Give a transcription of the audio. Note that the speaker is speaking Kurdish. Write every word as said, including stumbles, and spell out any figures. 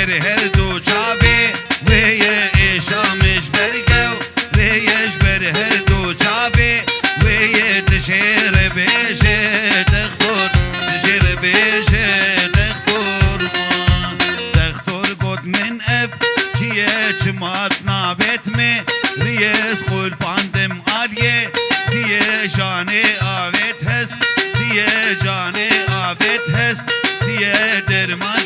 Her du çavê wê ye êşa min ji ber kew, wê ye ji ber her du çavê wê ye, dişêre bêje dextor, dişêre bêje dextor. Dextor got min ev çi ye, çima navêt me, riyez qulpandim aliyê, diye canê avêt hest, diye canê avêt hest, diye derman